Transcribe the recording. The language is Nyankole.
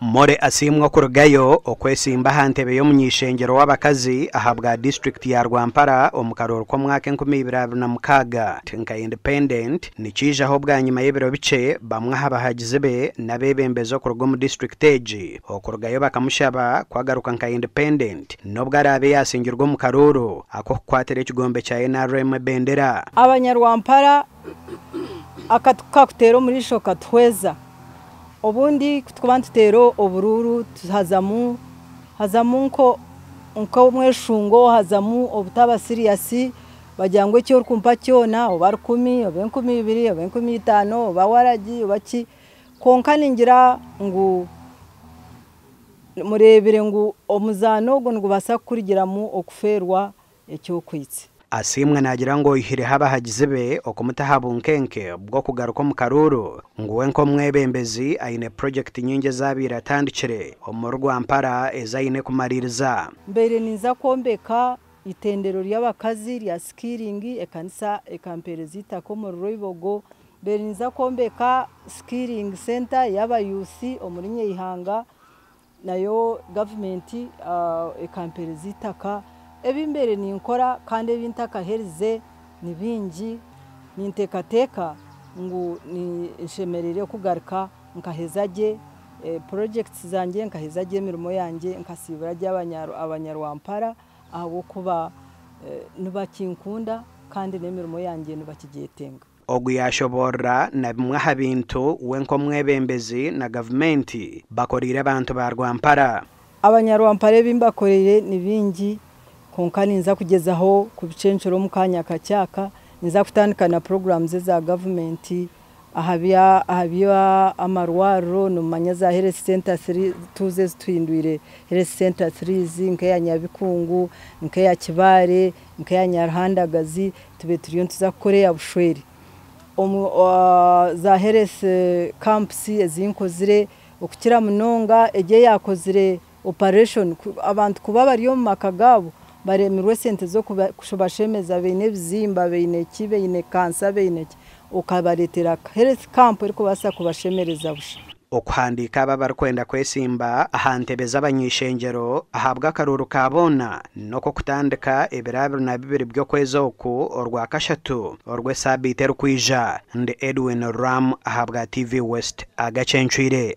Molly Asiimwe okurugayo okwesimba aha ntebe y'omuny'ishengyero w'abakazi ahabwa disiturikiti ya Rwampara omu karuuru k'omwaka 2026 nka independent nikiijaho bwanyima y'ebiro bikye bamwe aha bahagizi be n'abeebembezi okuruga omu disiturikiti egi okurugayo bakamushaba kwagaruka nka independent n'obwo araabe yaasingirwe omu karuuru ak'okukwatira ekigombe kya NRM ebendera. Abanyarwampara akatuka kuteera omurisho katuhweza. Obundi kutukuba nituteera oburuuru, hazamu hazamu nk'omweshungo, hazamu obutaba serious. Bagira ngu eki orikumpa kyona, oba 100, oba 2000, oba 5000, oba waragi, oba ki. Kwonka ningira ngu mureebire ngu omuzaano ogu nigubaasa kukurugiramu okufeerwa eky'okwitsi. Asiimwe naagira ngu oyihireho abahagizi be okumuta aha bunkenke bw'okugaruka omu karuuru, ngu we nk'omwebembezi aine purojekiti nyingi ezaabaire atandikire omuri Rwampara ezi aine kumariiriza. Mbaire ninza kwombeka itendero ry'abakazi rya skilling, ekanisa ekampereza itaka omuri Rweibogo. Mbaire ninza kwombeka skilling center y'abayuusi omuri Nyeihanga, nayo gavumenti ekampereza itaka. Ebi mbaire ninkora kandi ebi ntakaherize ni bingi. Ninteekateeka ngu nshemereire kugaruka nkaheza gye projects zangye, nkaheza gye emirimo yangye, nkasiibura gye abanyarwampara, ahabw'okuba nibakinkunda kandi n'emirimo yangye nibakigyetenga. Ogu yashoborora na bimwe aha bintu we nk'omwebembezi na gavumenti bakoriire abantu ba Rwampara. Abanyarwampara ebi mbakoreire ni bingi, kwonka ninza kugyezaho kubicencura omu kanya kakyaka. Ninza kutandika na programs eza gavumenti aha bya amarwariro. Nimumanya za health center 2 ezituhindwire health center 3, nk'eya Nyabikungu, nk'eya Kibaare, nk'eya Nyaruhandagazi. Tube turiyo nituza kukora eya Bushweri. Za health camps ezinkozire, okukira munonga egi eyakozire operation, abantu kuba bari omu maka gaabo baremirwe esente z'okubashemeza, baine ebizimba, baine ki, baine kansa, baine ki, okabareetera health camp erikubaasa kubashemereza busha. Okuhandiika abo abarikwenda kwesimba aha ntebe z'abany'ishengyero ahabw'akaruuru ka boona n'okw'okutandika ebiro 22 by'okwezi oku, orwakashatu orw'esaabiiti erikwija. Ndi Edwin Ram ahabwa TV West agacencwire.